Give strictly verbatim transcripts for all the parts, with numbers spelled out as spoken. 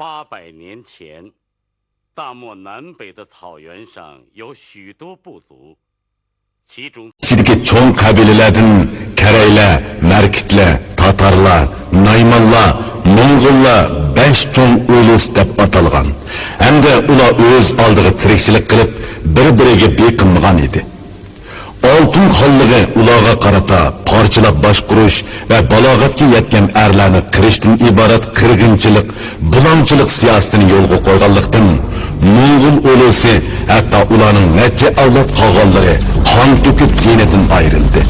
八百年前，大漠南北的草原上有许多部族，其中 ئىچىدىكى چوڭ قەبىلىلەردىن كەرەيلەر، مەركىتلەر، تاتارلار، نايمانلار، موڭغۇللار بەش چوڭ ئۇلۇس دەپ ئاتالغان ھەمدە ئۇلار ئۆز ئالدىغا تىرىكچىلىك قىلىپ، بىر-بىرىگە بېقىنمىغان ئىدى. ئالتۇن خانلىقى ئۇلارغا قارىتا پارچىلاپ باشقۇرۇش ۋە بالاغەتكە يەتكەن ئەرلەرنى قىرىشتىن ئىبارەت قىرغىنچىلىق، بۇلاڭچىلىق سىياسىتىنى يولغا قويغانلىقتىن، موڭغۇل ئۇلۇسى، ھەتتا ئۇلارنىڭ نەچچە ئەۋلاد قالغانلىرى قان تۆكۈپ جېنىدىن ئايرىلدى.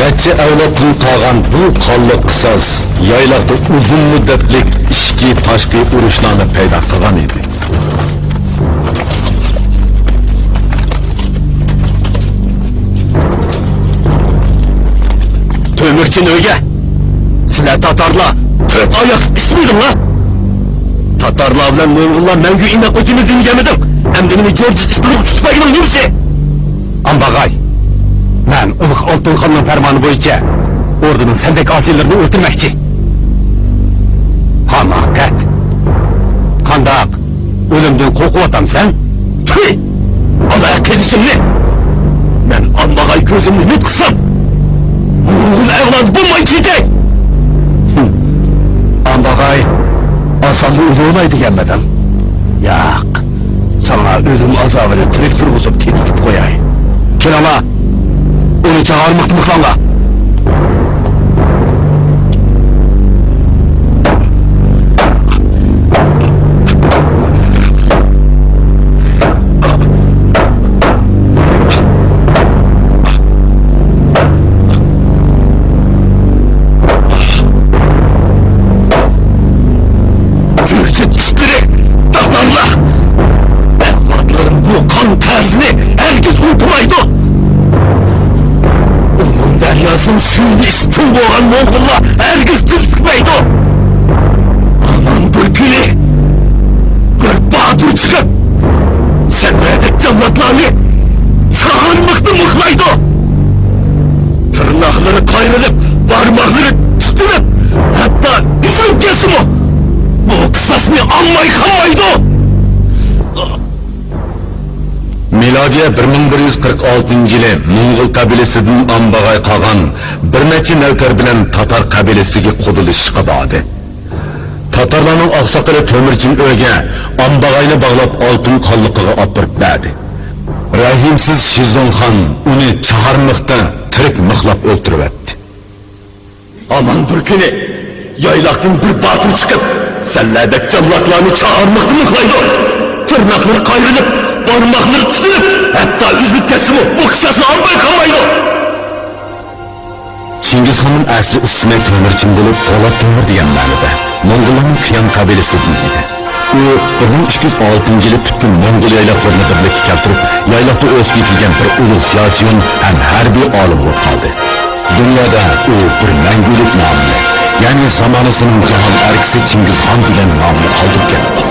نەچچە ئەۋلادتىن قالغان بۇ قانلىق قىساس يايلاقتا ئۇزۇن مۇددەتلىك ئىچكى تاشقى ئۇرۇشلارنى پەيدا قىلغان ئىدى. تۆمۈرچىن ئۆگە! سىلەر تاتارلار تۆت ئاياقلىق ئىسمىدىڭلار؟ تاتارلار بىلەن موڭغۇللار مەڭگۈ ئىناق ئۆتىمىز دېمىگەنمىدىڭ؟ ئەمدى مېنى جورجىس ئىستىلغا تۇتۇپ بەرگىنىڭ نېمىسى؟ ئامباغاي، مەن ئۇلۇغ ئالتۇن خاننىڭ پەرمانى بويىچە ئوردىنىڭ سەندەك ئاسىيلىرىنى ئۆلتۈرمەكچى. ھاماقەت! قانداق؟ ئۆلۈمدىن قورقۇۋاتامسەن؟ تۈي! ئالا قىلىچىڭنى! مەن ئامباغاي كۆزۈمنى مىت قىلسام، موڭغۇل ئەۋلادى بولماي كېتەي! ھىم. ئامباغاي ئاسانلا ئۆلۈۋالاي دېگەنمىدىڭ؟ ياق. ساڭا ئۆلۈم ئازابىنى تىرىك تۇرغۇزۇپ تېتىتىپ قوياي. كېلىڭلار، ئۇنى چاغارمىقتا مىخلاڭلار. جۈرجۈت ئىتلىرى، تاتارلار! ئەۋلادلىرىم بۇ قان قەرزىنى ھەرگىز ئۇنتۇمايدۇ. ئۇنۇن دەرياسىنىڭ سۈيىنى ئىچىپ چوڭ بولغان موڭغۇللار ھەرگىز تۈز پۈكمەيدۇ. ھامان بىر كۈنى بىر باتۇر چىقىپ، سەنلەردەك جاللاتلارنى چاغارمىقتا مىخلايدۇ. تىرناقلىرى قايرىلىپ، بارماقلىرى تۇتۇلۇپ، ھەتتا ئۈزۈلۈپ كەتسىمۇ، بۇ قىساسنى ئالماي قالمايدۇ. مىلادىيە بىر مىڭ بىر يۈز قىرىق ئالتىنچى يىلى موڭغۇل قەبىلىسىدىن ئامباغاي قاغان بىر نەچچە نەۋكەر بىلەن تاتار قەبىلىسىگە قۇدىلىشىشقا باردى. تاتارلارنىڭ ئاقساقىلى تۆمۈرچىن ئۆگە ئامباغاينى باغلاپ ئالتۇن خانلىقىغا ئاپىرىپ بەردى. رەھىمسىز شىزۇڭخان ئۇنى چاغارمىقتا تىرىك مىخلاپ ئۆلتۈرۈۋەتتى. ھامان بىر كۈنى يايلاقتىن بىر باتۇر چىقىپ، سەنلەردەك جاللاتلارنى چاغارمىقتا مىخلايدۇ. تىرناقلىرى قايرىلىپ، بارماقلىرى تۇتۇلۇپ، ھەتتا ئۈزۈلۈپ كەتسىمۇ، بۇ قىساسنى ئالماي قالمايدۇ. چىڭگىزخاننىڭ ئەسلى ئىسمى تۆمۈرچىن بولۇپ، پولات تۆمۈر دېگەن مەنىدە، موڭغۇللارنىڭ قىيان قەبىلىسىدىن ئىدى. ئۇ بىر مىڭ ئىككى يۈز ئالتىنچى يىلى پۈتكۈل موڭغۇل يايلاقلىرىنى بىرلىككە كەلتۈرۈپ، يايلاقتا ئۆسۈپ يېتىلگەن بىر ئۇلۇغ سىياسىيون ھەم ھەربىي ئالىم بولۇپ قالدى. دۇنيادا ئۇ بىر مەڭگۈلۈك نامنى، يەنى زامانىسىنىڭ جاھان ئەركىسى چىڭگىزخان دېگەن نامنى قالدۇرۇپ كەتتى.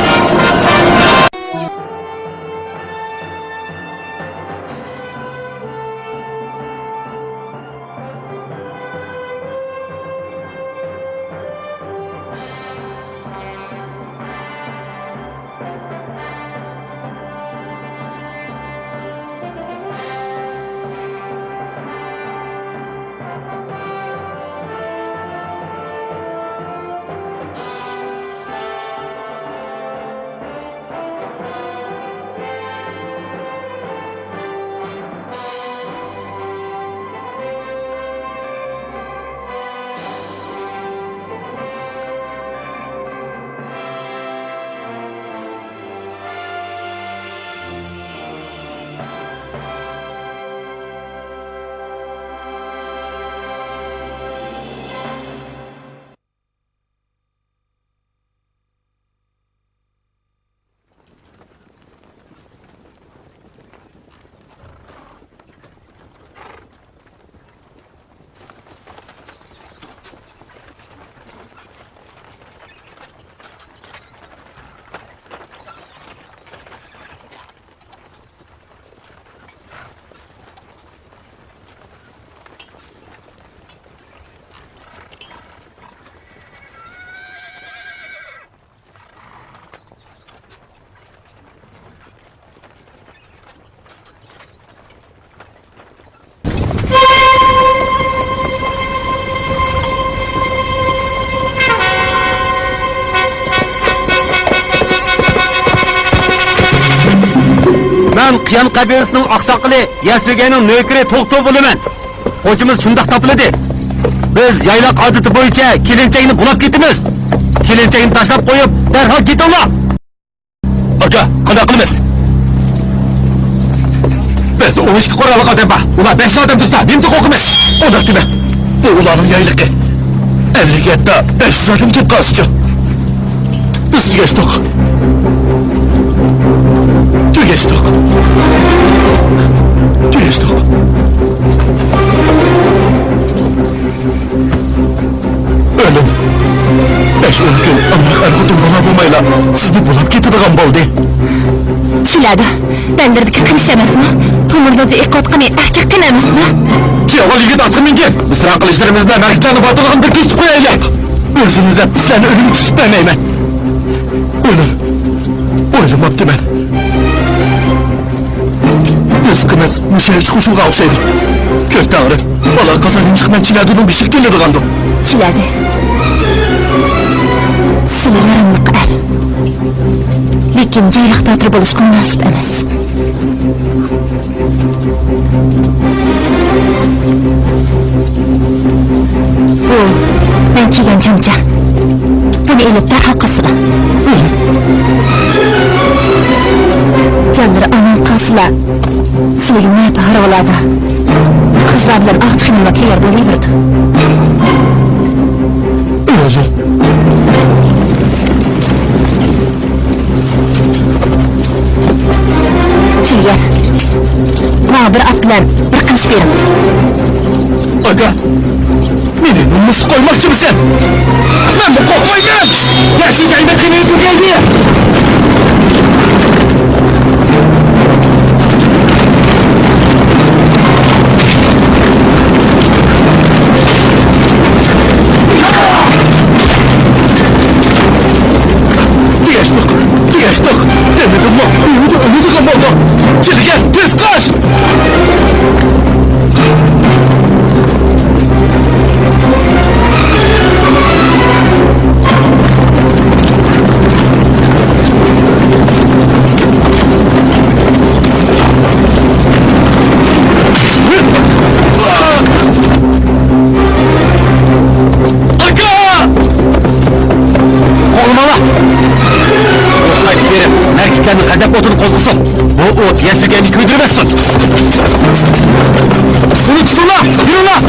قىيان قەبىلىسىنىڭ ئاقساقىلى يەسۇگەينىڭ نۆكىرى توختو بولىمەن. خوجىمىز شۇنداق تاپىلىدى. بىز يايلاق ئادىتى بويىچە كېلىنچەكنى بۇلاپ كېتىمىز. كېلىنچەكنى تاشلاپ قويۇپ، دەرھال كېتىڭلار. ئاكا، قانداق قىلىمىز؟ بىزدە ئون ئىككى قوراللىق ئادەم بار. ئۇلار بەش ئادەم تۇرسا، نېمىدىن قورقىمىز؟ ئۇنداق دېمە. بۇ ئۇلارنىڭ يايلىقى. ئەللىك ھەتتا بەش يۈز ئادەم كېلىپ قالسىچۇ؟ بىز تۈگەشتۇق. تۈگەشتۇق. تۈگەشتۇق. ئۆلۈم. بەش-ئون كۈن ئامراق ئەر-خوتۇن بالا بولمايلا سىزنى بۇلاپ كېتىدىغان بولدى. چىلەدە بەللىرىدىكى قىلىچ ئەمەسمۇ؟ تومۇرلىرىدا ئېقىۋاتقىنى ئەركەك قېنى ئەمەسمۇ؟ كېۋەل يىگىت ئاتقا مىنگىن. مىسران قىلىچلىرىمىز بىلەن مەركىتلەرنى باتۇرغان بىر كېسىپ قويايلى. ئۆزۈمنى دەپ سىلەرنى ئۆلۈمگە تۇتۇپ بەرمەيمەن. ئۆلۈم. ئويلىماپتىمەن. رىزقىمىز مۇشۇ ھەج قوشۇنغا ئوخشايدۇ. كۆك تەڭرىم، بالا قازانغىنى چىقماي چىلەدىنىڭ بېشىغا كېلىدىغاندۇ. چىلەدە. سىلى ياراملىق ئەر. لېكىن يايلاق باتۇرى بولۇشقا مۇناسىپ ئەمەس. بۇ مەن كىيگەن چامچا. بۇنى ئېلىپ دەرھال قىلسىلا. جانلىرى ئامان قالسىلا، سىلىگە مۇناسىپ ھارۋىلاردا قىزلار بىلەن ئاقچى خېنىملار تەييار بولۇۋېرىدۇ. ئۆزى. چىلگە، ماڭا بىر ئات بىلەن بىر قىلىچ بېرىڭ. ئاكا، مېنى نومۇسسىز قويماقچىمىسەن؟ مەنمۇ قورقمايمەن! يەسلى دەيمەن قېنى بۇ گەلدى! تۈگەشتۇق، تۈگەشتۇق. دېمىدىممۇ، ئۆيدە ئۆلىدىغان بولدۇق. چىلگە، تېز قاچ! ئاكا! قوغلىماڭلار! قايتىپ بېرىپ، مەركىتلەرنىڭ غەزەپ ئوتىنى قوزغىسۇن. بۇ ئوت يەسلىگەننى كۆيدۈرۈۋەتسۇن. ئۇنى تۇتۇڭلار! يۈرۈڭلار!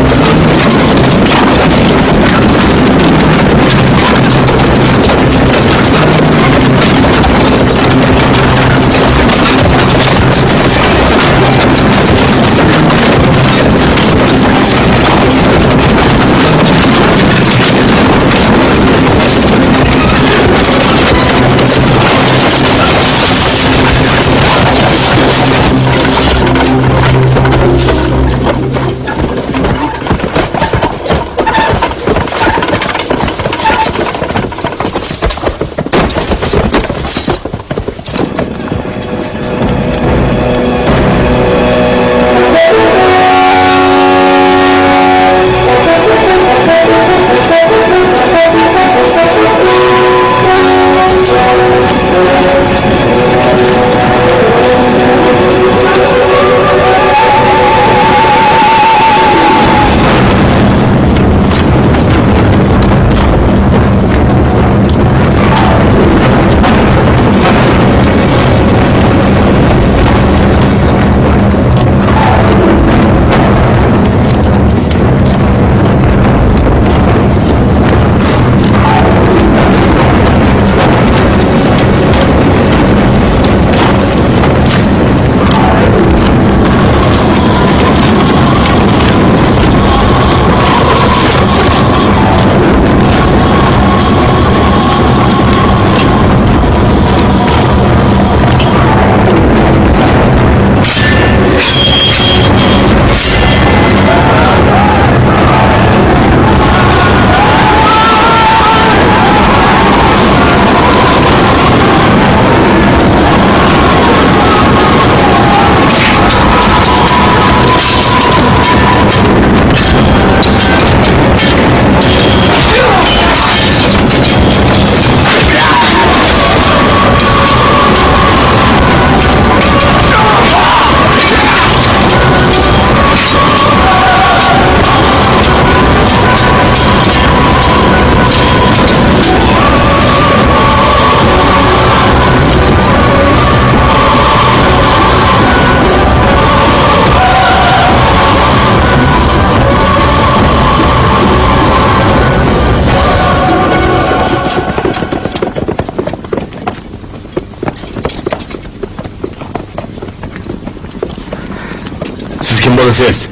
سىز،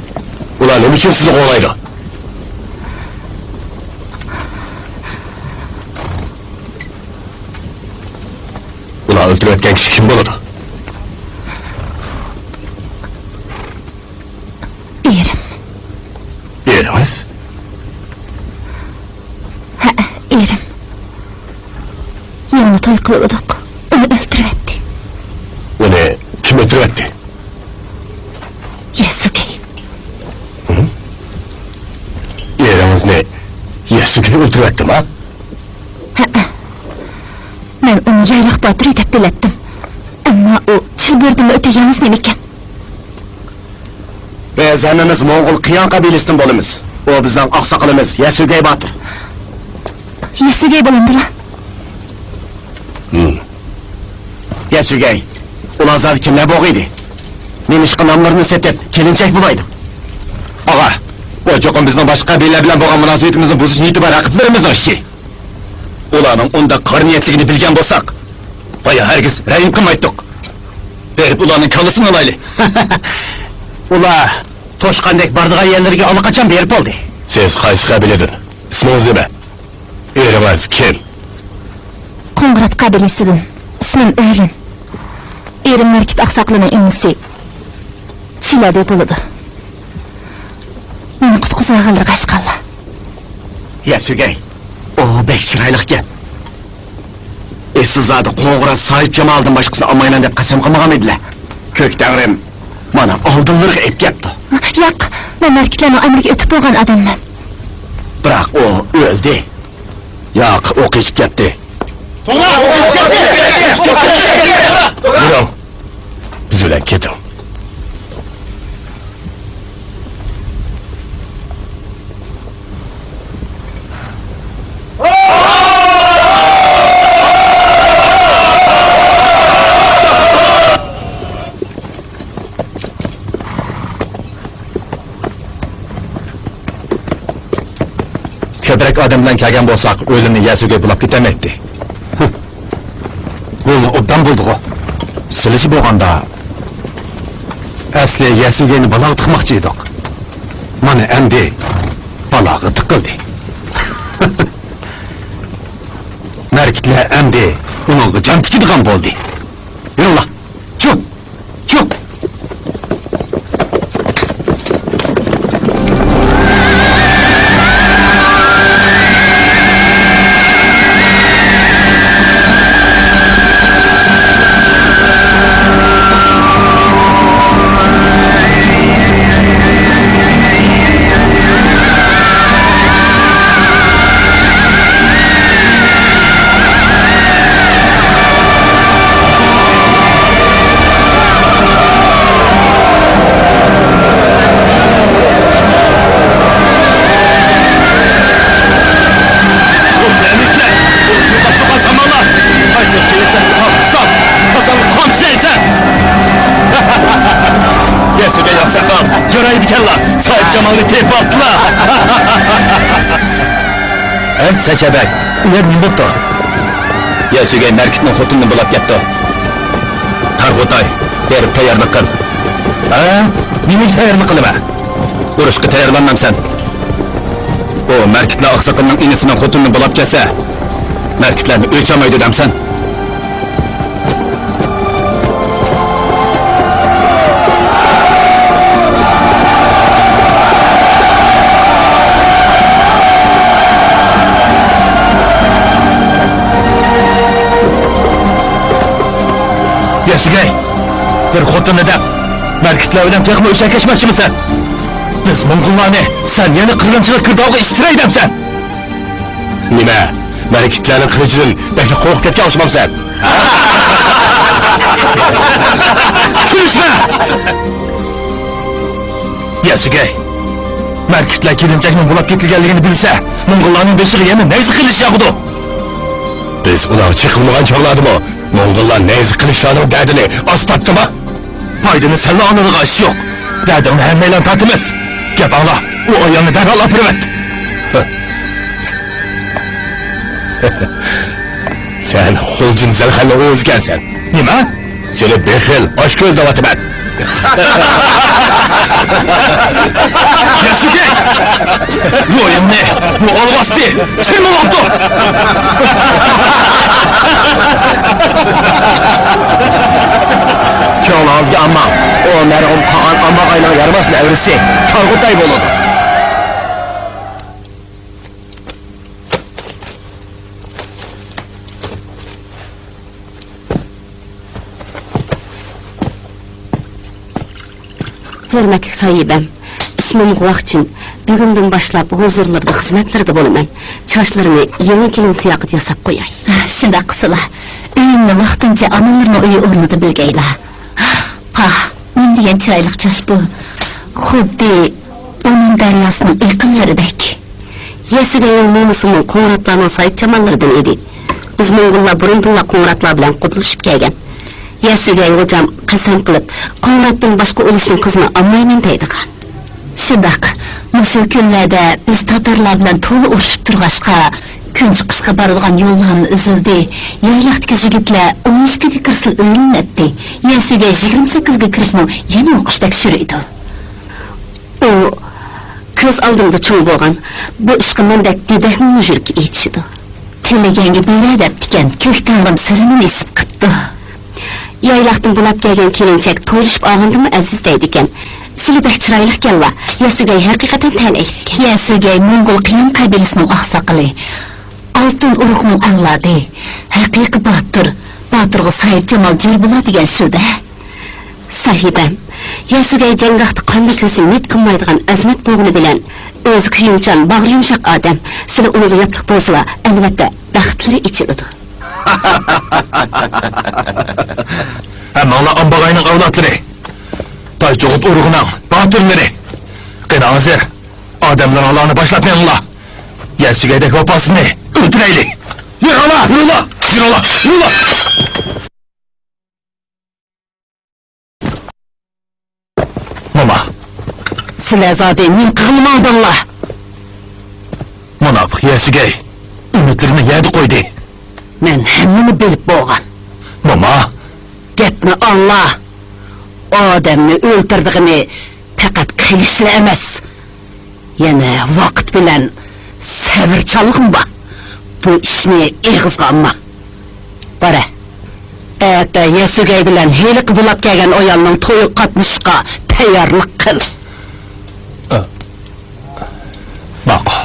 ئۇلار نېمە ئۈچۈن سىزنى قوغلايدۇ؟ ئۇلار ئۆلتۈرۈۋەتكەن كىشى كىم بولىدۇ؟ ئېرىم. ئېرىڭىز؟ ھەئە، ئېرىم. يېڭى توي قىلىۋىدۇق. ئۇنى ئۆلتۈرۈۋەتتى. ئۇنى كىم ئۆلتۈرۈۋەتتى؟ ياسۇگەي. ھە؟ ئېرىڭىزنى ياسۇگەي ئۆلتۈرۈۋەتتىما؟ ھەئە. مەن ئۇنى يايلاق باتۇرى دەپ بىلەتتىم. ئەمما ئۇ چىلبۆرىدىنمۇ ئۆتە ياۋۇز نېمىكەن. بىز ھەممىمىز موڭغۇل قىيان قەبىلىسىدىن بولىمىز. ئۇ بىزنىڭ ئاقساقىلىمىز ياسۇگەي باتۇر. ياسۇگەي بولامدىلا؟ ھىم. ياسۇگەي، ئۇلار زادى كىملەر بولغىيدى؟ نېمىشقا ناملىرىنى سېتىپ، كېلىنچەك بولايدۇ؟ ئاغا، ئۇ چوقۇم بىزنىڭ باشقا قەبىلىلەر بىلەن بولغان مۇناسىۋىتىمىزنى بۇزۇش نىيىتى بار رەقىبلىرىمىزنىڭ ئىشى. ئۇلارنىڭ ئۇنداق قارا نىيەتلىكىنى بىلگەن بولساق، بايا ھەرگىز رەھىم قىلمايتتۇق. بېرىپ ئۇلارنىڭ كاللىسىنى ئالايلى. ئۇلار توشقاندەك بارىدىغان يەرلىرىگە ئاللىقاچان بېرىپ بولدى. سىز قايسى قەبىلىدىن؟ ئىسمىڭىز نېمە؟ ئېرىڭىز كىم؟ قوڭغۇرات قەبىلىسىدىن. ئىسمىم ئۆرۈن. ئېرىم مەركىت ئاقساقىلىنىڭ ئىنىسى. چىلەدە بولىدۇ. مېنى قۇتقۇزۇۋالغانلىرىغا ئاشقانلا. ياسۇگەي، ئۇ بەك چىرايلىق گەپ. ئېسىل زادى قوڭغۇرات ساھىبجامالىدىن باشقىسىنى ئالمايمەن دەپ قەسەم قىلمىغانمىدىلە؟ كۆك تەڭرىم مانا ئالدىلىرىغا ئېلىپ كەپتۇ. ياق، مەن مەركىتلەرنىڭ ئەمرىگە ئۆتۈپ بولغان ئادەممەن. بىراق ئۇ ئۆلدى. ياق، ئۇ قېچىپ كەتتى. يۈرۈڭ. بىز بىلەن كېتىڭ. كۆپرەك ئادەم بىلەن كەلگەن بولساق، ئۆلۈمنى يەسۈگەي بۇلاپ كېتەلمەيتتى. بۇمۇ ئوبدان بولدىغۇ. سىلىچە بولغاندا، ئەسلى يەسۈگەينى بالاغا تىقماقچى ئىدۇق. مانا ئەمدى بالاغا تىقىلدى. مەركىتلەر ئەمدى ئۇنىڭغا جان تىكىدىغان بولدى. يۈرۈڭلار. چۇ! چۇ! يەسۈگەي ئاقساقال، يارايدىكەنلا، ساھىبجامالنى تېپىۋاپتىلا. ھە، سەچەبەگ، ئۇ يەردە نېمە بوپتۇ؟ يەسۈگەي مەركىتنىڭ خوتۇنىنى بۇلاپ كەپتۇ. تارغۇتاي، بېرىپ تەييارلىق قىل. ھە؟ نېمىگە تەييارلىق قىلىمەن؟ ئۇرۇشقا تەييارلانمامسەن؟ ئۇ مەركىتلەر ئاقساقىلىنىڭ ئىنىسىنىڭ خوتۇنىنى بۇلاپ كەلسە، مەركىتلەرنى ئۆچ ئالمايدۇ دەمسەن؟ يەسۈگەي، بىر خوتۇننى دەپ، مەركىتلەر بىلەن تېخىمۇ ئۆچەكلەشمەكچىمىسەن؟ بىز موڭغۇللارنى سەن يەنە قىرغىنچىلىق گىردابىغا ئىتتىرەي دەمسەن؟ نېمە؟ مەركىتلەرنىڭ قىلىچىدىن بەكلا قورقۇپ كەتكەن ئوخشىمامسەن؟ كۈلۈشمە! يەسۈگەي، مەركىتلەر كېلىنچەكنىڭ بۇلاپ كېتىلگەنلىكىنى بىلسە، موڭغۇللارنىڭ بېشىغا يەنە نەيزە قىلىچ ياغىدۇ. بىز ئۇلارغا چېقىلمىغان چاغلاردىمۇ موڭغۇللار نەيزە قىلىچلارنىڭ دەردىنى ئاز تارتتىما؟ پايدىنى سەنلا ئالىدىغان ئىش يوق. دەردىڭنى ھەممەيلەن تارتىمىز. گەپ ئاڭلا، ئۇ ئايالنى دەرھال ئاپىرىۋەت. سەن خۇلجىن زەلخەننىڭ ئۆزىكەنسەن. نېمە؟ سېنى بېخىل، ئاچكۆز دەۋاتىمەن. ياسۇگەي! روھىڭنى بۇ ئالۋاستى چىرمىۋاپتۇ! كۆڭلىڭىزگە ئالماڭ، ئۇ مەرھۇم قاغان ئامباغاينىڭ يارىماس نەۋرىسى تارغۇتاي بولىدۇ. ھۆرمەتلىك ساھىبەم، ئىسمىم غۇۋاخچىن. بۈگۈندىن باشلاپ ھۇزۇرلىرىدا خىزمەتلىرىدە بولىمەن. چاچلىرىنى يېڭى كېلىن سىياقىدا ياساپ قوياي. شۇنداق قىلسىلا، ئۆيۈمنى ۋاقتىنچە ئانىلىرىنىڭ ئۆيى ئورنىدا بىلگەيلا. پاھ، نېمە دېگەن چىرايلىق چاچ بۇ. خۇددى ئۇنىڭ دەرياسىنىڭ ئېقىنلىرىدەك. يەسۈگەينىڭ مومىسىمۇ قوڭغۇراتلارنىڭ ساھىبجاماللىرىدىن ئىدى. بىز موڭغۇللار بۇرۇندىنلا قوڭغۇراتلار بىلەن قۇدىلىشىپ كەلگەن. يەسۈگەي غوجام قەسەم قىلىپ، قوڭغۇراتتىن باشقا ئۇلۇسنىڭ قىزىنى ئالمايمەن دەيدىغان. شۇنداق، مۇشۇ كۈنلەردە بىز تاتارلار بىلەن تولا ئۇرۇشۇپ تۇرغاچقا، كۈن چىقىشقا بارىدىغان يوللارمۇ ئۈزۈلدى. يايلاقتىكى يىگىتلەر ئون ئىككىگە كىرسىلا ئۆيلىنەتتى. يەسۈگەي يىگىرمە سەككىزگە كىرىپمۇ يەنە ئوقۇشتەك سۈرۈيدۇ. ئۇ كۆز ئالدىمدا چوڭ بولغان، بۇ ئىشقا مەندەك دېدەكنىڭ يۈرىكى ئېچىشىدۇ. تىلىگەنگە بېرە دەپتىكەن، كۆك تەڭرىم سىرىنى نېسىپ قىپتۇ. يايلاقتىن بۇلاپ كەلگەن كېلىنچەك تويلىشىپ ئالغاندىمۇ ئەزىز دەيدىكەن. سىلى بەك چىرايلىقكەنلا، يەسۈگەي ھەقىقەتەن تەلەيلىككەن. يەسۈگەي موڭغۇل قىيان قەبىلىسىنىڭ ئاقساقىلى. ئالتۇن ئۇرۇقنىڭ ئەۋلادى. ھەقىقىي باتۇر. باتۇرغا ساھىبجامال جور بولا دېگەن شۇ-دە. ساھىبەم، يەسۈگەي جەڭگاھتا قاننى كۆرسە مىت قىلمايدىغان ئەزىمەت بولغىنى بىلەن، ئۆزى كۆيۈمچان، باغرى يۇمشاق ئادەم. سىلى ئۇنىڭغا ياتلىق بولسىلا، ئەلۋەتتە، بەختلىرى ئېچىلىدۇ. ھە، ماڭلا ئامباغاينىڭ ئەۋلادلىرى. تايچوغۇت ئۇرۇقىنىڭ باتۇرلىرى. قېنى ھازىر ئادەملىرىڭلارنى باشلاپ مېڭىڭلار. يەسۈگەيدەك ۋاپاسىزنى ئۆلتۈرەيلى. يۈرۈڭلار، يۈرۈڭلار، يۈرۈڭلار، يۈرۈڭلار. موما. سىلەر زادى نېمە قىلغىلى ماڭدىڭلار؟ مۇناپىق يەسۈگەي ئۈمىدلىرىنى يەردە قويدى. مەن ھەممىنى بىلىپ بولغان. موما. گەپنى ئاڭلا. ئادەمنى ئۆلتۈرىدىغىنى پەقەت قىلىچلا ئەمەس، يەنە ۋاقىت بىلەن سەۋرچانلىقمۇ بار. بۇ ئىشنى ئېغىزغا ئالما. بارە. ئەتە يەسۈگەي بىلەن ھېلىقى بۇلاپ كەلگەن ئايالنىڭ تويىغا قاتنىشىشقا تەييارلىق قىل. ماقۇل.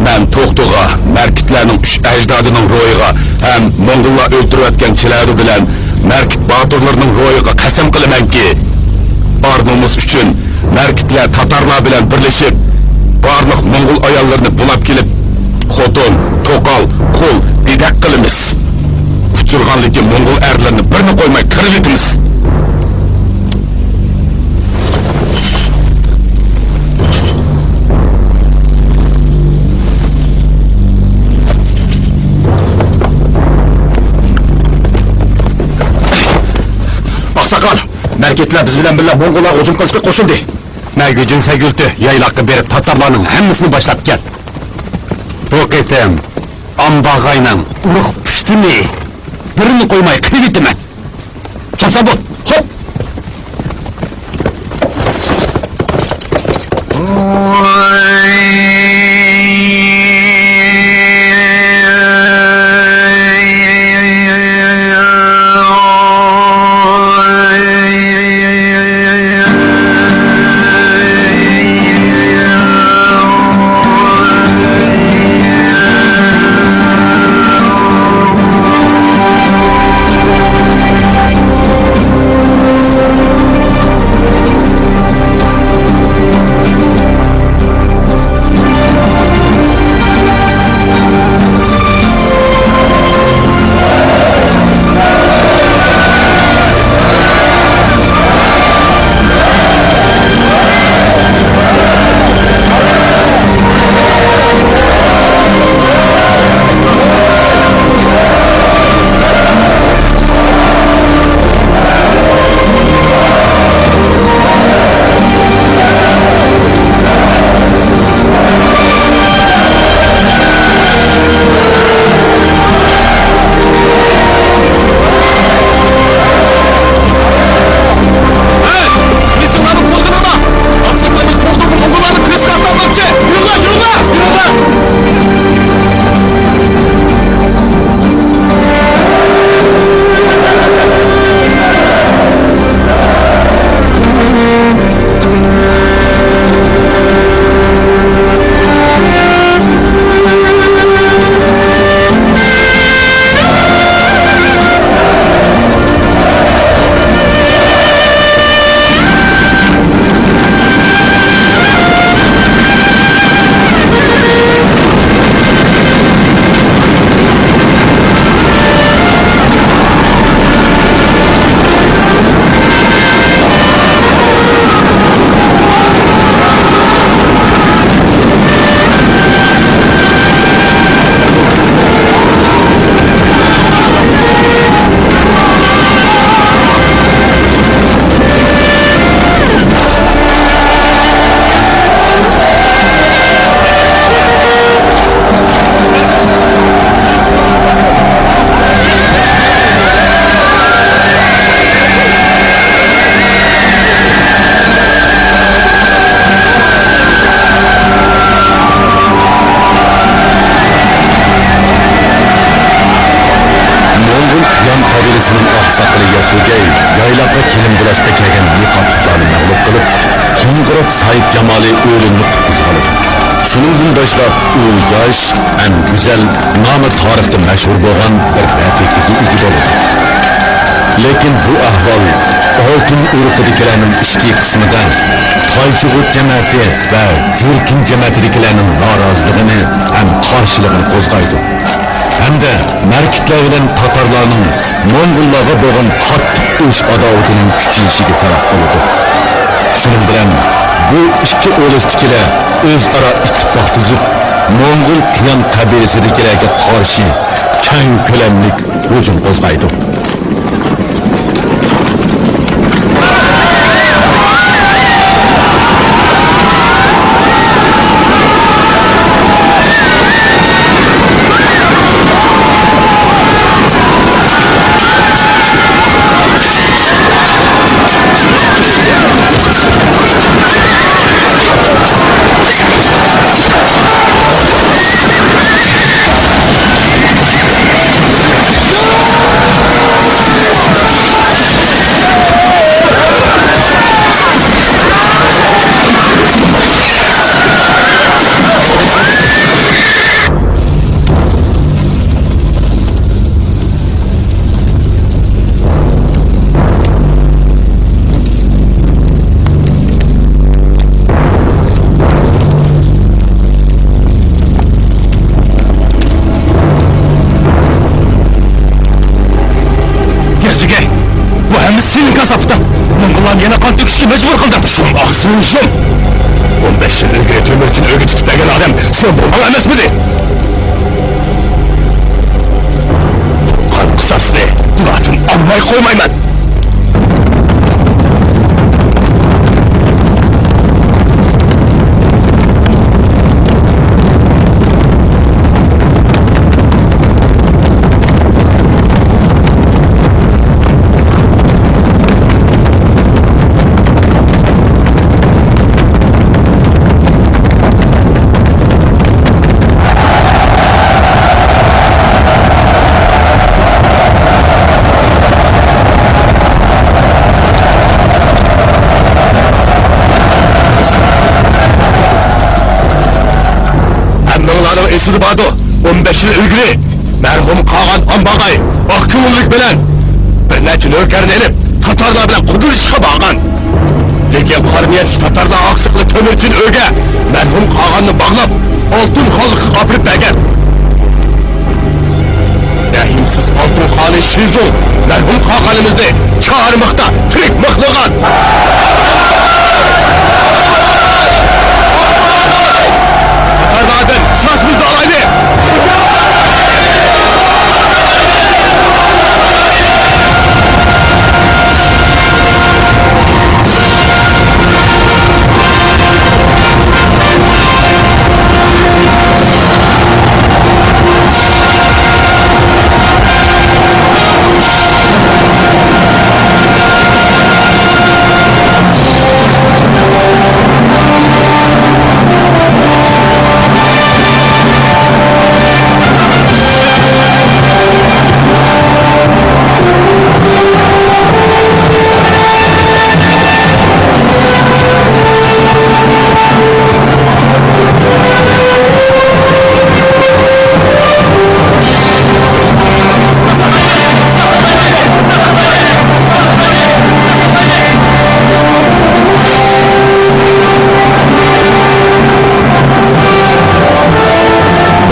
مەن توختىغا، مەركىتلەرنىڭ ئۈچ ئەجدادىنىڭ روھىغا ھەم موڭغۇللار ئۆلتۈرۈۋەتكەن چىلەدۇ بىلەن مەركىت باتۇرلىرىنىڭ روھىغا قەسەم قىلىمەنكى، ئار-نومۇس ئۈچۈن مەركىتلەر تاتارلار بىلەن بىرلىشىپ، بارلىق موڭغۇل ئاياللىرىنى بۇلاپ كېلىپ، خوتۇن، توقال، قۇل، دېدەك قىلىمىز. ئۇچرىغانلىكى موڭغۇل ئەرلىرىنى بىرنى قويماي قىرىۋېتىمىز. ئاقساقال، مەركىتلەر بىز بىلەن بىللە موڭغۇللارغا ھۇجۇم قىلىشقا قوشۇلدى. مەگۈجۈن سەگۈلتى يايلاققا بېرىپ، تاتارلارنىڭ ھەممىسىنى باشلاپ كەل. بۇ قېتىم ئامباغاينىڭ ئۇرۇق پۇشتىنى بىرىنى قويماي قىرىۋېتىمەن. چاپسان بول، خوپ! ساقىلى ياسۇگەي يايلاققا كېلىن بۇلاشقا كەلگەن نىقابلىقلارنى مەغلۇپ قىلىپ، قوڭغۇرات سايىت جامالى ئۆلۈمدىن قۇتقۇزۇۋالىدۇ. شۇنىڭدىن باشلاپ ئۇ ياش ھەم گۈزەل، نامى تارىختا مەشھۇر بولغان بىر رەپىقىگە ئىگە بولىدۇ. لېكىن بۇ ئەھۋال ئالتۇن ئۇرۇقىدىكىلەرنىڭ ئىچكى قىسمىدا تايچۇغۇت جەمەتى ۋە جۈركۈن جەمەتىدىكىلەرنىڭ نارازىلىقىنى ھەم قارشىلىقىنى قوزغايدۇ. ھەمدە مەركىتلەر بىلەن تاتارلارنىڭ موڭغۇللارغا بولغان قاتتىق ئۇرۇش ئاداۋىتىنىڭ كۈچىيىشىگە سەۋەب بولىدۇ. شۇنىڭ بىلەن بۇ ئىككى ئۇلۇستىكىلەر ئۆزئارا ئىتتىپاق تۈزۈپ، موڭغۇل قىيان قەبىلىسىدىكىلەرگە قارشى كەڭ كۆلەملىك ھۇجۇم قوزغايدۇ. ياسۇگەي، بۇ ھەممىسى سېنىڭ كاساپىتىڭ. موڭغۇللارنى يەنە قان تۆكۈشكە مەجبۇر قىلدىڭ. شۇم ئاغزىڭنى شۇم! ئون بەش يىل ئىلگىرى تۆمۈرچىنى ئۆيگە تۇتۇپ بەرگەن ئادەم سېنىڭ بوۋاڭ ئەمەسمىدى؟ قان قىساسنى بۇلاردىن ئالماي قويمايمەن. ھەممىڭلارنىڭ ئېسىدە باردۇ، ئون بەش يىل ئىلگىرى مەرھۇم قاغان ئامباغاي ئاق كۆڭۈللۈك بىلەن بىر نەچچە نۆكەرنى ئېلىپ، تاتارلار بىلەن قۇدىلىشىشقا بارغان. لېكىن قارا نىيەتلىك تاتارلار ئاقساقىلى تۆمۈرچىنى ئۆيگە مەرھۇم قاغاننى باغلاپ، ئالتۇن خانلىققا ئاپىرىپ بەرگەن. رەھىمسىز ئالتۇن خانى شىزۇڭ مەرھۇم قاغانىمىزنى چارمىقتا تىرىك مىخلىغان. قاتارلاردىن قىساسىمىزنى ئالايلى!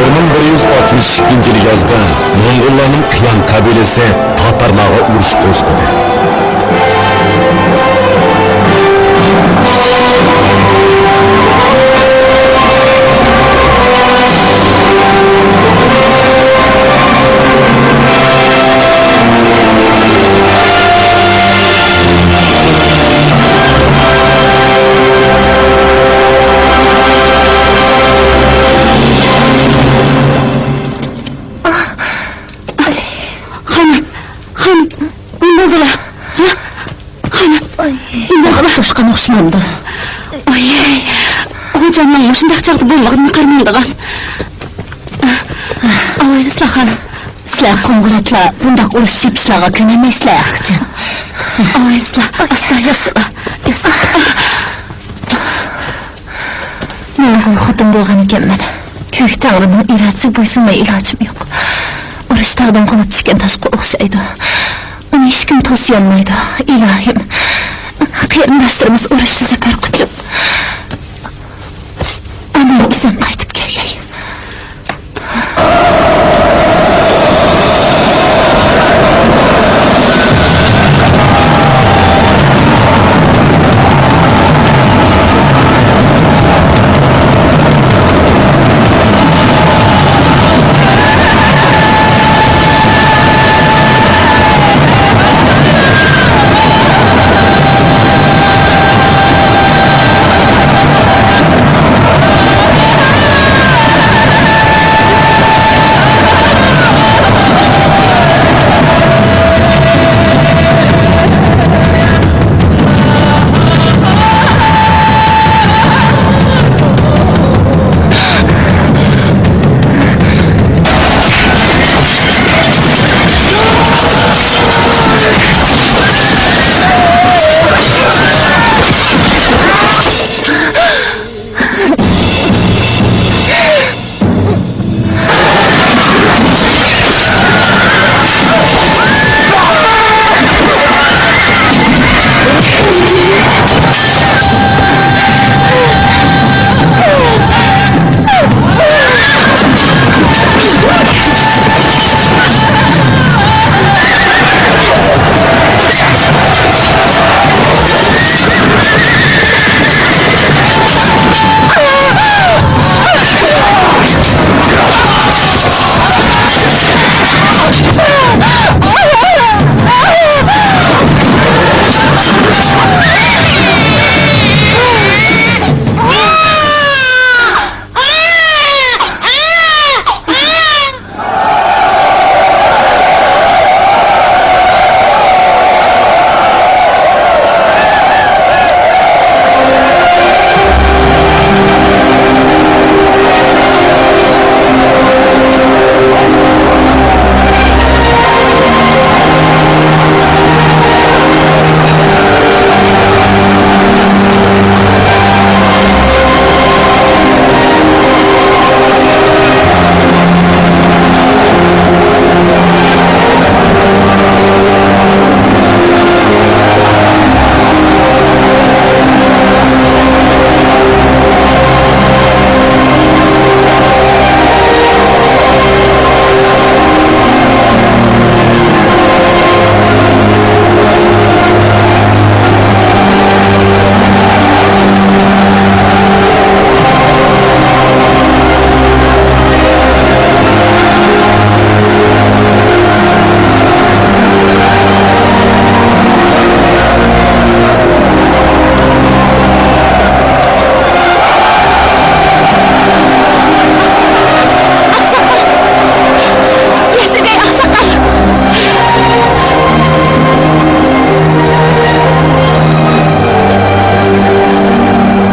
بىر مىڭ بىر يۈز ئاتمىش ئىككىنچى يىلى يازدا موڭغۇللارنىڭ قىيان قەبىلىسى تاتارلارغا ئۇرۇش قوزغىدى. خانىم، خانىم، نېمە بولدىلا؟ ھە؟ خانىم، نېمە بولدىلا؟ توشقان ئوخشىمامدۇ؟ ئاي، خوجامنىڭ مۇشۇنداق چاغدا بولمىغىنىنى قارىمامدىغان. ئاۋايلىسىلا خانىم. ئىتلار، قوڭغۇراقلار بۇنداق ئۇرۇش-چېپىشلارغا كۆنەلمەيسىلەر ئاخىرى. ئاۋايسىلەر، ئاستا ياسىلا، ياسىلا. مەن ئوغۇل خوتۇن بولغان ئىكەنمەن. كۆك تەڭرىنىڭ ئىرادىسىگە بويسۇنماي ئىلاجىم يوق. ئۇرۇش تاغدىن قۇلاپ چۈشكەن تاشقا ئوخشايدۇ. ئۇنى ھېچكىم توسىيالمايدۇ. ئىلاھىم، قېرىنداشلىرىمىز ئۇرۇشتا زەپەر قۇچۇپ، ئامان ئېسەن قايتىپ كەلگەي.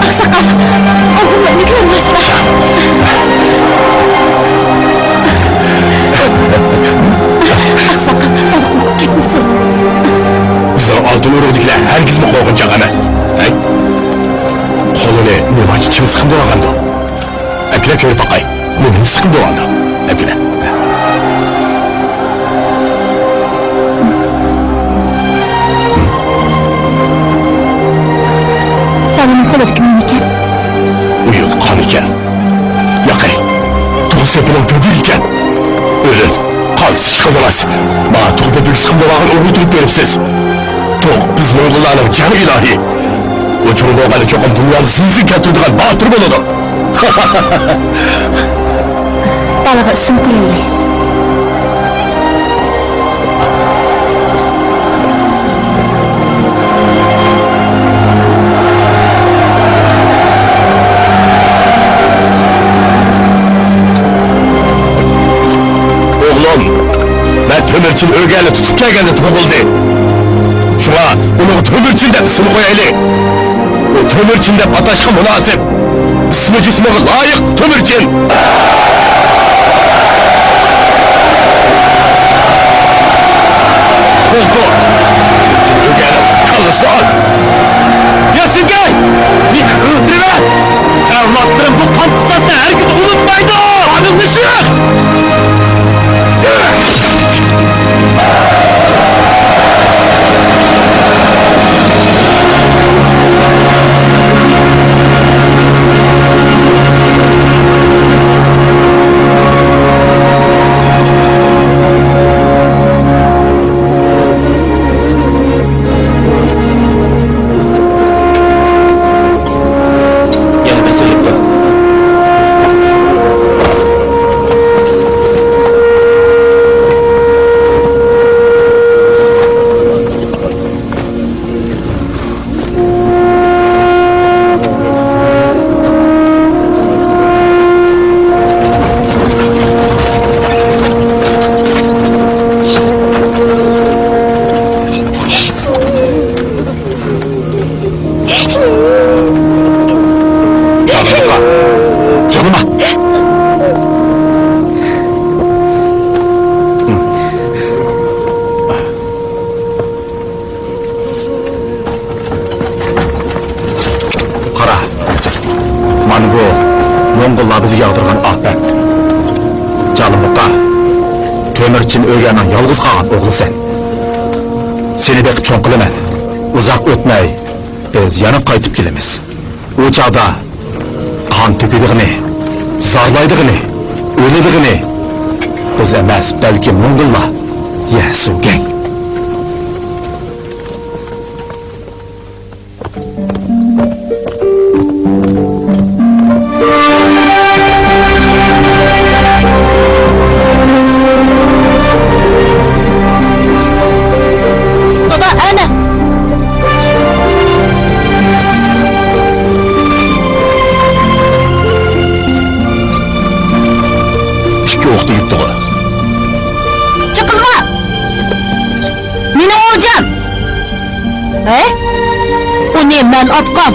ئاقساقال، ئوغۇللارنى كۆرمەسلەر. ئاقساقال، بالا قورقۇپ كەتمىسۇن. بىزنىڭ ئالتۇن ئۇرۇقدىكىلەر ھەرگىزمۇ قورقۇنچاق ئەمەس. ھەي، قولىنى نېمانچە چىڭ سىقىپ تۇرغاندۇ؟ ئەكىلە كۆرۈپ باقاي. نېمىنى سىقىپ تۇرغاندۇ؟ ئەكىلە. بالىنىڭ قولىدىكى نېمىكەن؟ ئۇيۇن قان ئىكەن. ياقەي، تۇغ سېپىنىڭ بۈگۈرى ئىكەن. ئۆرۈن، قالتىس چىقىدىڭىز. ماڭا تۇغ بۈگۈرى سىقىمدىۋالغان ئوغرى تۇغۇپ بېرىپسىز. تۇغ بىز موڭغۇللارنىڭ جەڭ ئىلاھى. ئۇ چوڭ بولغاندا چوقۇم دۇنيانى زىلزىلە كەلتۈرىدىغان باتۇر بولىدۇ. بالىغا ئىسىم قويايلى. ئوغلۇم، مەن تۆمۈرچىن ئۆگەنلىك تۇتۇپ كەلگەندە تۇغۇلدى. شۇڭا ئۇنىڭغا تۆمۈرچىن دەپ ئىسىم قويايلى. ئۇ تۆمۈرچىن دەپ ئاتاشقا مۇناسىپ. ئىسمى جىسمىغا لايىق تۆمۈرچىن. تۆمۈرچىن ئۆگەرنىڭ يالغۇز قالغان ئوغلىسەن. سېنى بېقىپ چوڭ قىلىمەن. ئۇزاق ئۆتمەي، بىز يەنە قايتىپ كېلىمىز. ئۇ چاغدا قان تۆكىدىغىنى، زارلايدىغىنى، ئۆلىدىغىنى بىز ئەمەس، بەلكى موڭغۇللار. يە سۇگەڭ. دادا، ئەنە! ئىككى ئوق تېگىپتىغۇ. چېقىلما! مېنىڭ ئولجام! ھە؟ ئۇنى مەن ئاتقان.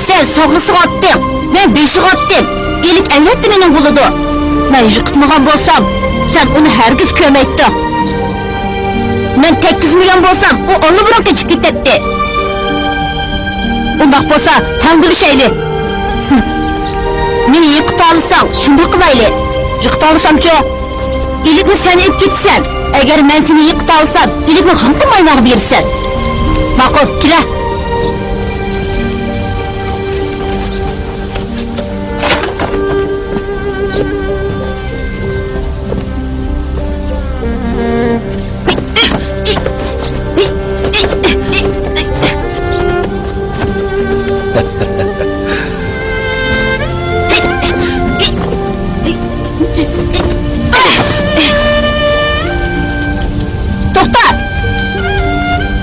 سەن ساغرىسىغا ئاتتىڭ، مەن بېشىغا ئاتتىم. ئىلىك ئەلۋەتتە مېنىڭ بولىدۇ. مەن يىقىتمىغان بولسام، سەن ئۇنى ھەرگىز كۆرمەيتتىڭ. مەن تەگكۈزمىگەن بولسام، ئۇ ئاللىبۇرۇن قېچىپ كېتەتتى. ئۇنداق بولسا، تەڭ بۆلۈشەيلى. ھىم. مېنى يىقىتالىساڭ، شۇنداق قىلايلى. يىقىتالىسامچۇ؟ ئىلىكنى سەن ئېلىپ كېتىسەن. ئەگەر مەن سېنى يىقىتالىسام، ئىلىكنى غەم قىلماي ماڭا بېرىسەن. ماقۇل، كېلە. توختا!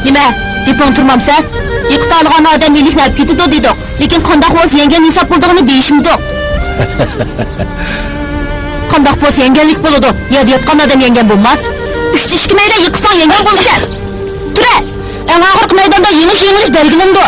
نېمە، دېپىڭ تۇرمامسەن؟ يىقىتالىغان ئادەم ئىلىكنى ئەپ كېتىدۇ دېدۇق. لېكىن قانداق بولسا يەڭگەن ھېساب بولىدىغىنى دېيىشمىدۇق. قانداق بولسا يەڭگەنلىك بولىدۇ؟ يەردە ياتقان ئادەم يەڭگەن بولماس. ئۈچتە ئىككى مەيدان يىقىتساڭ يەڭگەن بولىسەن. تۇرە! ئەڭ ئاخىرقى مەيداندا يېڭىش، يېڭىلىش بەلگىلىنىدۇ.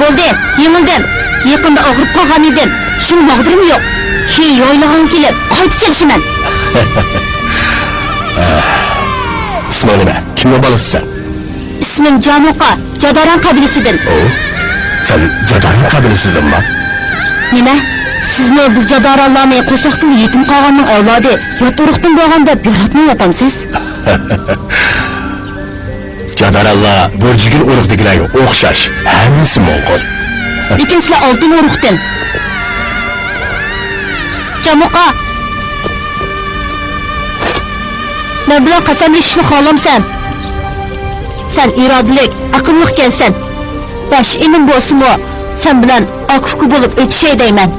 بولدى، يېڭىلدىم. يېقىندا ئاغرىپ قالغان ئىدىم. شۇڭا ماغدۇرۇم يوق. كېيىن يايلاغاڭغا كېلىپ، قايتا چېلىشىمەن. ئىسمىڭ نېمە؟ كىمنىڭ بالىسىسەن؟ ئىسمىم جامۇقا، جاداران قەبىلىسىدىن. ئو، سەن جاداران قەبىلىسىدىنما؟ نېمە؟ سىزمۇ بىز جادارانلارنى قورساقتىلا يېتىم قالغاننىڭ ئەۋلادى، يات ئۇرۇقتىن بولغان دەپ ياراتمايۋاتامسىز؟ جادارانلار گۈرجىگىل ئۇرۇقتىكىلەرگە ئوخشاش، ھەممىسى موڭغۇل. لېكىن سىلەر ئالتۇن ئۇرۇقتىن. جامۇقا! مەن بىلەن قەسەملىشىشنى خالامسەن؟ سەن ئىرادىلىك، ئەقىللىق ئىكەنسەن. بەش ئىنىم بولسىمۇ، سەن بىلەن ئاكا-ئۇكا بولۇپ ئۆتۈشەي دەيمەن.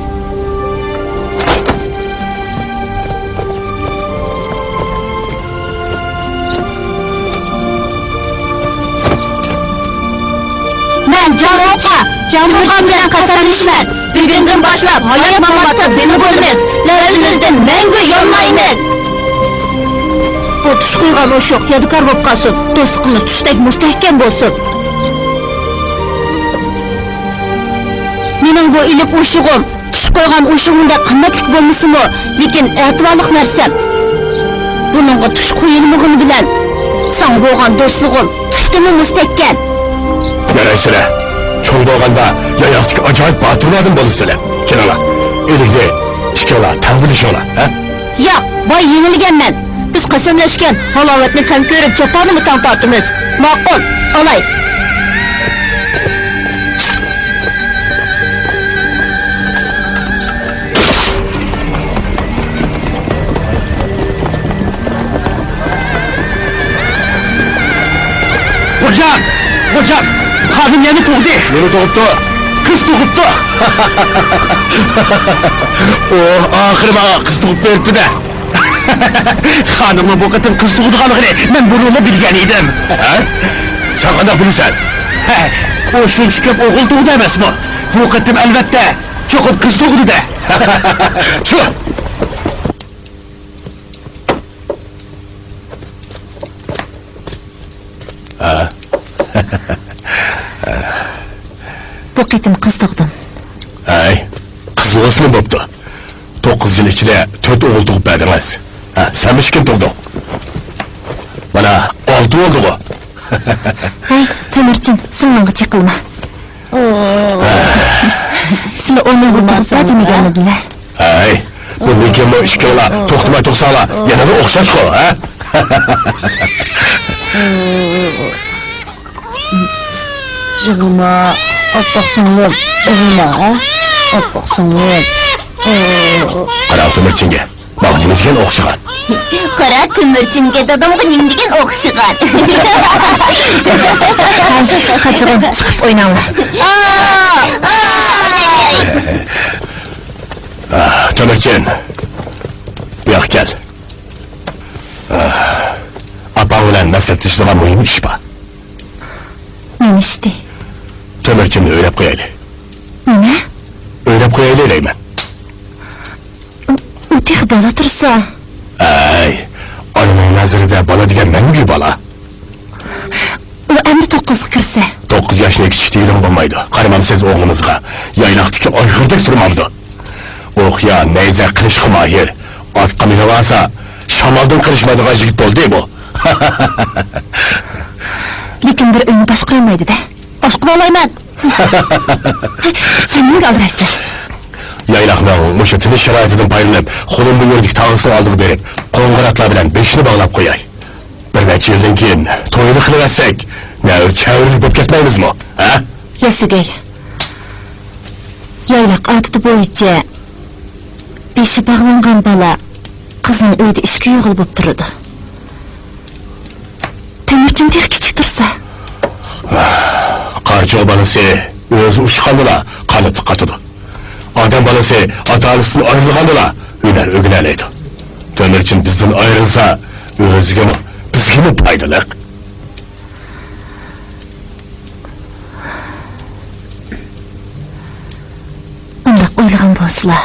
مەن جامۇقا، جامۇقا بىلەن قەسەملىشىمەن. بۈگۈندىن باشلاپ ھايات-ماماتتا بىللە بولىمىز. لەۋزىمىزدىن مەڭگۈ يانمايمىز. بۇ تۇش قويغان ئوشۇق يادىكار بولۇپ قالسۇن. دوستلۇقىمىز تۇشتەك مۇستەھكەم بولسۇن. مېنىڭ بۇ ئىلىك ئوشۇغۇم تۇش قويغان ئوشۇغۇمدەك قىممەتلىك بولمىسىمۇ، لېكىن ئەتىۋارلىق نەرسەم. بۇنىڭغا تۇش قويۇلمىغىنى بىلەن ساڭا بولغان دوستلۇقۇم تۇشتىنمۇ مۇستەھكەم. يارايسىلەر، چوڭ بولغاندا يايلاقتىكى ئاجايىپ باتۇرلاردىن بولىسىلەر. كېلىڭلار، ئىلىكنى ئىككىڭلار تەڭ بۆلۈشۈڭلار، ھە؟ ياق، باي يېڭىلگەنمەن. بىز قەسەملەشكەن ھالاۋەتنى تەڭ كۆرۈپ، جاپانىمۇ تەڭ تارتىمىز. ماقۇل، ئالاي. خوجام! خوجام! خانىم يەنە تۇغدى! نېمە تۇغۇپتۇ؟ قىز تۇغۇپتۇ! ئوھ، ئاخىرى ماڭا قىز تۇغۇپ بېرىپتۇ-دە! خانىمنىڭ بۇ قېتىم قىز تۇغىدىغانلىقىنى مەن بۇرۇنلا بىلگەن ئىدىم. ھە؟ سەن قانداق بىلىسەن؟ ھە، ئۇ شۇنچە كۆپ ئوغۇل تۇغدى ئەمەسمۇ؟ بۇ قېتىم ئەلۋەتتە چوقۇم قىز تۇغدى-دە. شۇ. ھە. بۇ قېتىم قىز تۇغدۇم. ھەي، قىز بولسىمۇ بوپتۇ. توققۇز يىل ئىچىدە تۆت ئوغۇل تۇغۇپ بەردىڭىز. ھە، سەنمۇ ئىككىنى تۇغدۇڭ. مانا، ئالتە بولدىغۇ. ھەي، تۆمۈرچىن، سىڭلىڭغا چېقىلما. سىلى ئۇنىڭغا تۇغۇپ بەر دېمىگەنمىدىلە؟ ھەي، بۇندىن كېيىنمۇ ئىككىڭلار توختىماي تۇرساڭلار، يەنىلا ئوخشاشقۇ، ھە؟ يىغلىما، ئاپپاق سىڭلىم، يىغلىما، ھە؟ ئاپپاق سىڭلىم. قاراڭ تۆمۈرچىنگە. ماڭا نېمە دېگەن ئوخشىغان؟ قارا، تۆمۈرچىنگە دادامغا نېمە دېگەن ئوخشىغان؟ قاچىغۇ، چىقىپ ئويناڭلار. ئاھ، تۆمۈرچىن، بۇ ياققا كەل. ئاھ، ئاپاڭ بىلەن مەسلىھەتلىشىدىغان مۇھىم ئىش بار. نېمە ئىشتى؟ تۆمۈرچىننى ئۆيلەپ قويايلى. نېمە؟ ئۆيلەپ قويايلى دەيمەن. ئۇ، ئۇ تېخى بالا تۇرسا. ئەي، ئانىنىڭ نەزىرىدە بالا دېگەن مەڭگۈ بالا. ئۇ ئەمدى توققۇزغا كىرسە. توققۇز ياشنى كىچىك دېگىلىمۇ بولمايدۇ. قارىمامسىز ئوغلىڭىزغا؟ يايلاقتىكى ئايغىردەك تۇرمامدۇ؟ ئوق يا نەيزە قىلىشقا ماھىر. ئاتقا مىنىۋالسا، شامالدىن قېلىشمايدىغان يىگىت بولدى بۇ. لېكىن بىر ئۆينى باشقۇرالمايدۇ-دە. باشقۇرالايمەن. سەن نېمىگە ئالدىرايسەن؟ يايلاقنىڭ مۇشۇ تىنچ شارائىتىدىن پايدىلىنىپ، خۇلۇم بۇ يەردىكى تاغىسىنىڭ ئالدىغا بېرىپ، قوڭغۇراقلار بىلەن بېشىنى باغلاپ قوياي. بىر نەچچە يىلدىن كېيىن تويىنى قىلىۋەتسەك، نەۋرە چەۋرىلىك بولۇپ كەتمەيمىزمۇ، ھە؟ ياسىگەي، يايلاق ئادىتى بويىچە بېشى باغلانغان بالا قىزنىڭ ئۆيىدە ئىشىكى يوغىلا بولۇپ تۇرىدۇ. تۆمۈرچىن تېخى كىچىك تۇرسا. قارچۇغا بالىسى ئۆزى ئۇچقاندىلا قانىتى قاتىدۇ. ئادەم بالىسى ئاتا-ئانىسىدىن ئايرىلغاندىلا ھۈنەر ئۆگىنەلەيدۇ. تۆمۈرچىن بىزدىن ئايرىلسا، ئۆزىگىمۇ، بىزگىمۇ پايدىلىق. ئۇنداق ئويلىغان بولسىلا،